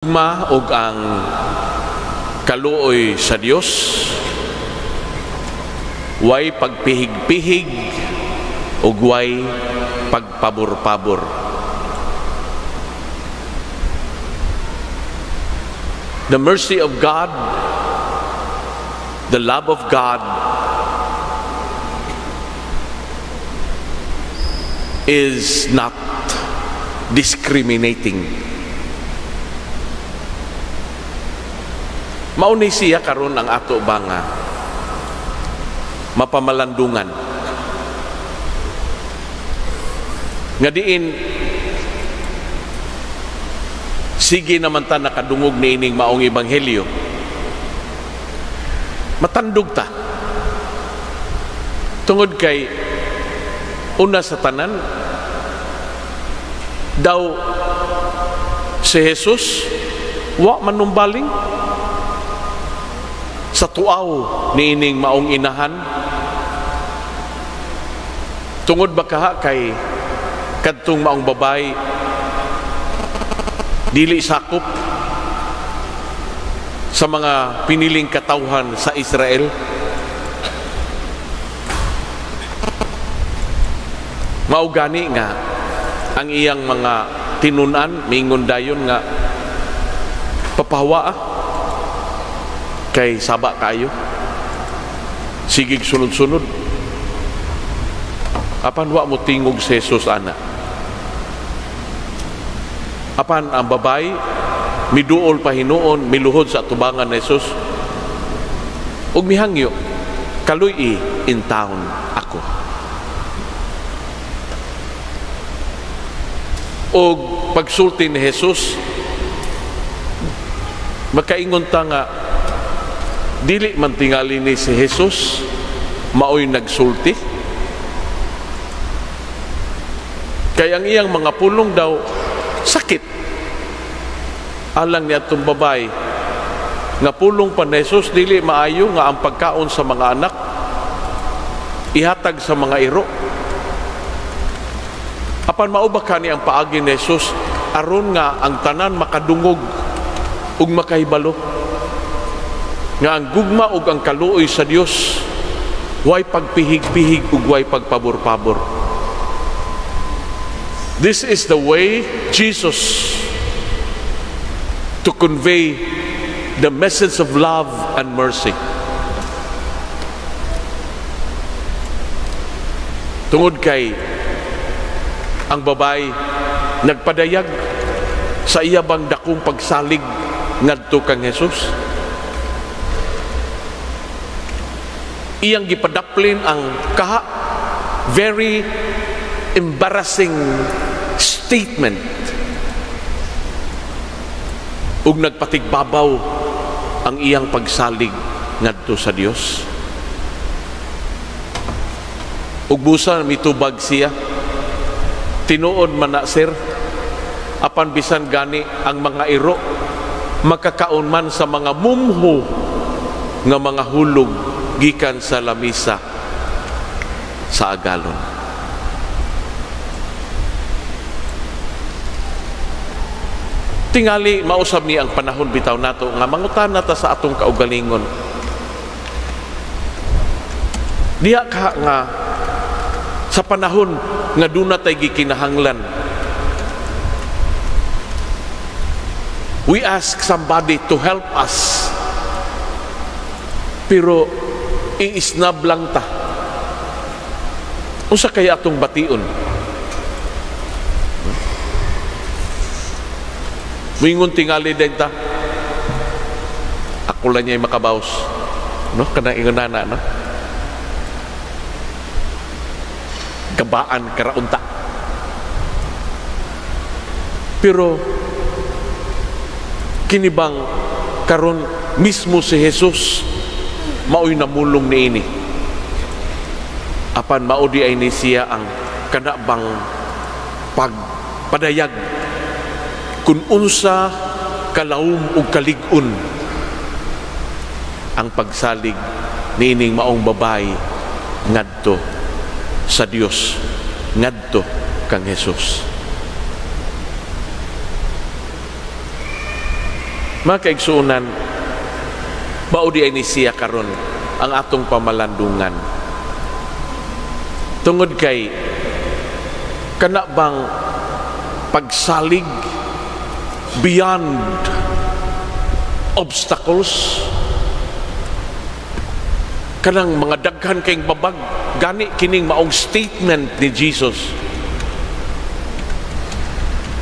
Gugma ug ang kaluoy sa Dios way pagpihig-pihig ug way pagpabor-pabor. The mercy of God, the love of God is not discriminating. Mao ni siya karon ang ato ba nga mapamalandungan nga diin sige naman ta nakadungog niining maong ebanghelyo, matandog ta tungod kay una sa tanan daw si Jesus wa manumbaling sa tuaw niining maong inahan. Tungod ba kaha kay kadtong maong babay dili sakop sa mga piniling katawhan sa Israel? Mao gani nga ang iyang mga tinun-an miingon dayon nga papawa kay saba kayo, sigig sunod-sunod. Apan wa mo tingog si Jesus ana. Apan ang babay miduol pa hinuon, miluhod sa atubangan ni Jesus ug mihangyo, kaluy-i in town ako. Og pagsulti ni Jesus, makaingon ta nga dili man tingali ni si Jesus maoy nagsulti. Kay ang iyang mga pulong daw sakit alang ni atong babay nga pulong pa ni Jesus, dili maayo nga ang pagkaon sa mga anak ihatag sa mga iro. Apan mao ba kani ang paagi ni Jesus aron nga ang tanan makadungog ug makahibalo nga ang gugma ug ang kaluoy sa Dios way pagpihig-pihig ug way pagpabor-pabor. This is the way Jesus to convey the message of love and mercy. Tungod kay ang babay nagpadayag sa iya bang dakong pagsalig ngadto kang Jesus, iyang gipadaplin ang kaha very embarrassing statement ug nagpatigbabaw ang iyang pagsalig ngadto sa Dios. Ug busa mitubag siya, tinuod man na sir, apan bisan gani ang mga iro makakaon man sa mga mumho nga mga hulog gikan sa lamisa sa agalon. Tingali mausab ni ang panahon bitaw nato nga mangutan nata sa atong kaugalingon. Diha ka nga sa panahon nga duna tay gikinahanglan, we ask somebody to help us, pero iisnab lang ta. Unsa kaya atong bation? Moingon tingali din ta, ako lang niya'y makabaws. No? Kanang ingon na, no? Gabaan karaunta. Pero kini bang karon mismo si Jesus maoy namulong niini? Apan mao di ay ni siya ang kana bang pagpadayag kun unsa kalawom ug kalig-on ang pagsalig niining maong babay ngadto sa Dios, ngadto kang Jesus. Mga kaigsuonan, mao diay ni siya karon ang atong pamalandungan. Tungod kay kana bang pagsalig beyond obstacles, kanang mga daghan kayong babag, gani kining maong statement ni Jesus,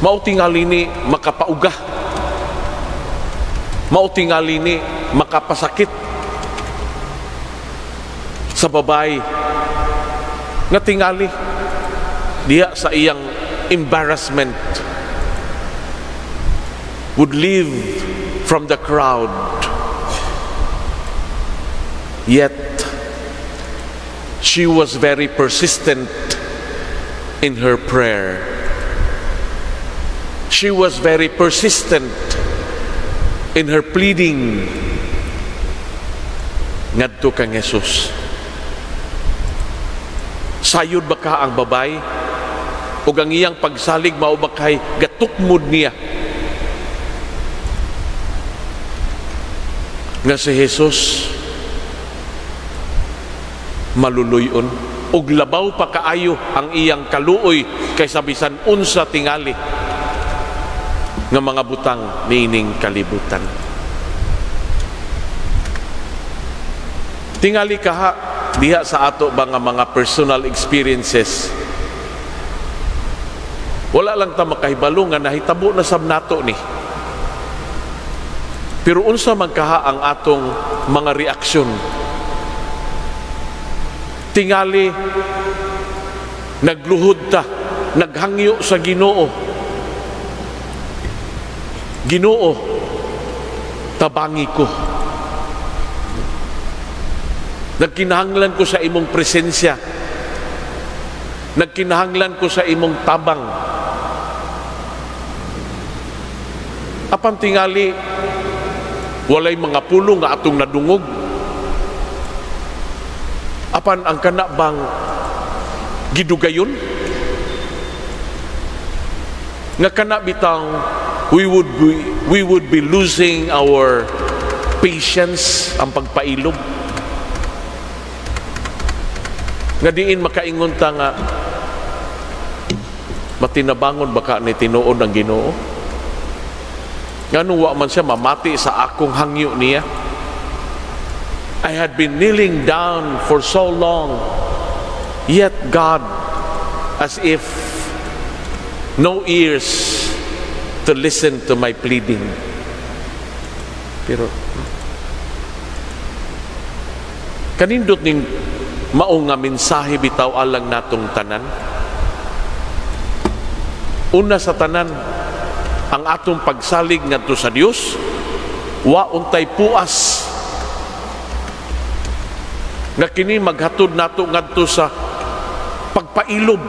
mao tingali ni makapauga, mao tingali ni makapasakit sa babae nga tingali diha sa iyang embarrassment would leave from the crowd. Yet she was very persistent in her prayer. She was very persistent in her pleading ngadto kang Jesus. Sayod ba ka ang babay? Ug ang iyang pagsalig mao ba kay gatukmod niya nga si Jesus maluluyon, ug labaw pa kaayo ang iyang kaluoy kaysa bisan unsa tingali nga mga butang niining kalibutan? Tingali kaha diha sa ato ba nga mga personal experiences, wala lang ta makahibalo nga nahitabo na sab nato ni. Pero unsa man kaha ang atong mga reaksyon? Tingali nagluhod ta, naghangyo sa Ginoo. Ginoo, tabangi ko. Nagkinahanglan ko sa imong presensya. Nagkinahanglan ko sa imong tabang. Apan tingali walay mga pulong nga atong nadungog. Apan ang kana bang gidugayon? Nga kana bitang we would be losing our patience, ang pagpailob. Nga diin makaingon ta nga matinabangon baka ni tinuod ang Ginoo? Ngano wa man siya mamati sa akong hangyo niya? I had been kneeling down for so long, yet God, as if no ears to listen to my pleading. Pero kanindot ning mao nga mensahe bitaw alang natong tanan. Una sa tanan, ang atong pagsalig ngadto sa Dios wa untay puas nga kini maghatod nato ngadto sa pagpailob.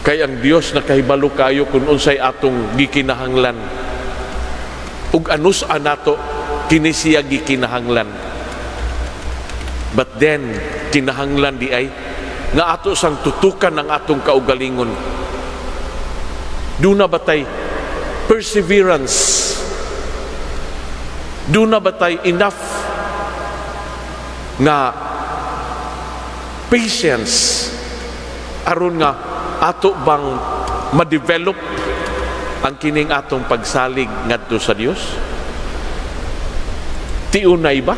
Kay ang Dios nakahibalo kayo kung unsay atong gikinahanglan ug anus-a nato kini siya gikinahanglan. But then kinahanglan di ay nga ato sang tutukan ang atong kaugalingon. Duna ba tay perseverance? Duna ba tay enough nga patience aron nga ato bang ma-develop ang kining atong pagsalig ngadto sa Dios? Tiunay ba?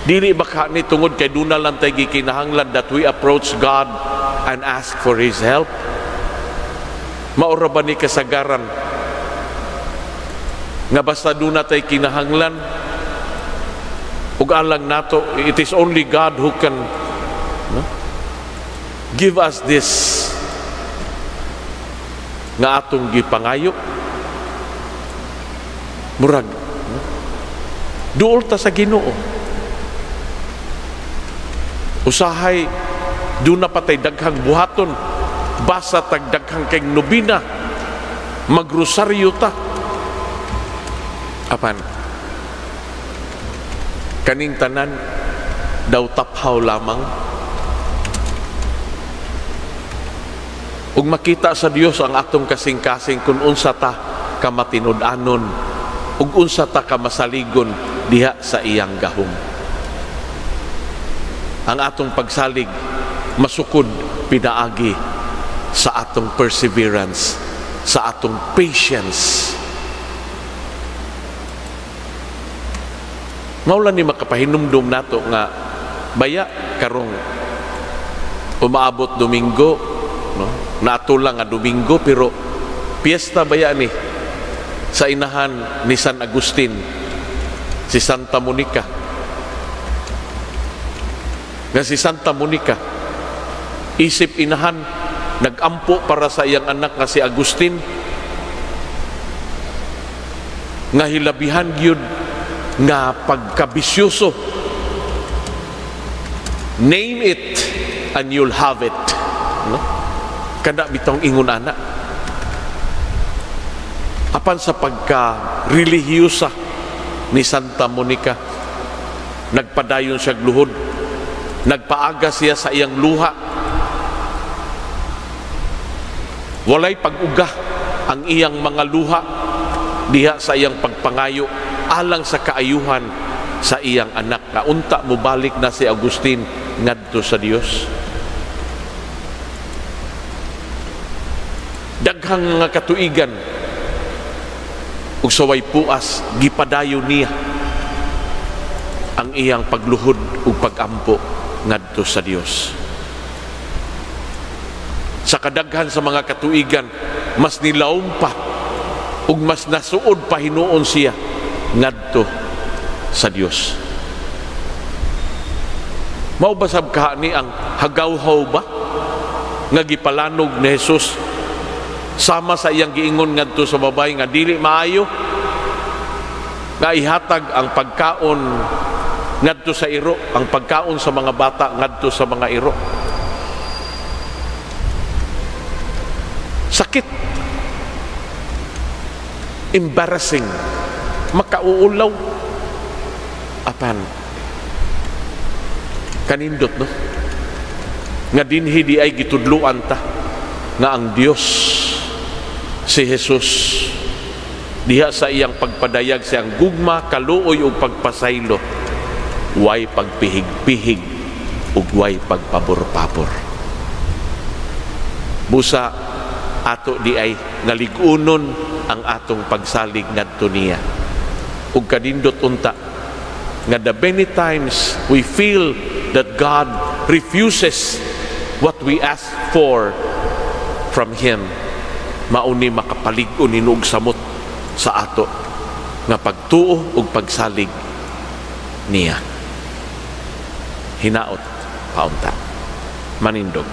Dili ba ka ni tungod kay duna lang tay gikinahanglan that we approach God and ask for His help? Maura ba ni kasagaran nga basta duna tay kinahanglan ug alang nato, it is only God who can, no, give us this nga atong gipangayo? Murag, no, duol ta sa Ginoo. Usahay duna pa tay daghang buhaton, basa tag daghang kay nobina, magrosaryo ta. Apan kaning tanan daw taphaw lamang. Ug makita sa Dios ang atong kasing-kasing kung unsa ta ka matinud-anon ug unsa ta ka masaligon diha sa iyang gahom. Ang atong pagsalig masukod pinaagi sa atong perseverance, sa atong patience. Mao lang ni makapahinumdum nato nga baya karong umaabot Domingo, no? Nato lang nga Domingo, pero piyesta baya ni sa inahan ni San Agustin, si Santa Monica. Nga si Santa Monica isip inahan, nagampo para sa iyang anak nga si Agustin, nga hilabihan gyud nga pagkabisyoso. Name it and you'll have it, no? Kada bitong ingon ana. Apan sa pagka-relihiyosa ni Santa Monica, nagpadayon siya luhod, nagpaaga siya sa iyang luha. Walay pag-uga ang iyang mga luha diha sa iyang pagpangayo alang sa kaayuhan sa iyang anak. Na unta mobalik na si Agustin ngadto sa Dios. Daghang mga katuigan ug saway puas gipadayon niya ang iyang pagluhod ug pagampo ngadto sa Dios. Sa kadaghan sa mga katuigan, mas nilawom pa ug mas nasuod pa hinuon siya ngadto sa Dios. Mao ba sab kaha ni ang hagawhaw ba nga gipalanog ni Jesus sama sa iyang giingon ngadto sa babae nga dili maayo nga ihatag ang pagkaon ngadto sa iro, ang pagkaon sa mga bata ngadto sa mga iro? Sakit, embarrassing, makauulaw. Apan kanindot, no? Nga dinhi di ay gitudluan ta nga ang Dios si Jesus diha sa iyang pagpadayag siyang gugma, kaluoy ug pagpasaylo, way pagpihig-pihig ug way pagpabor-pabor. Busa ato di ay ngalig-unon ang atong pagsalig ngadto niya. Ug kanindot unta nga the many times we feel that God refuses what we ask for from Him, mauni makapalig-on hinuog samot sa ato nga pagtuo ug pagsalig niya. Hinaot paunta. Manindog.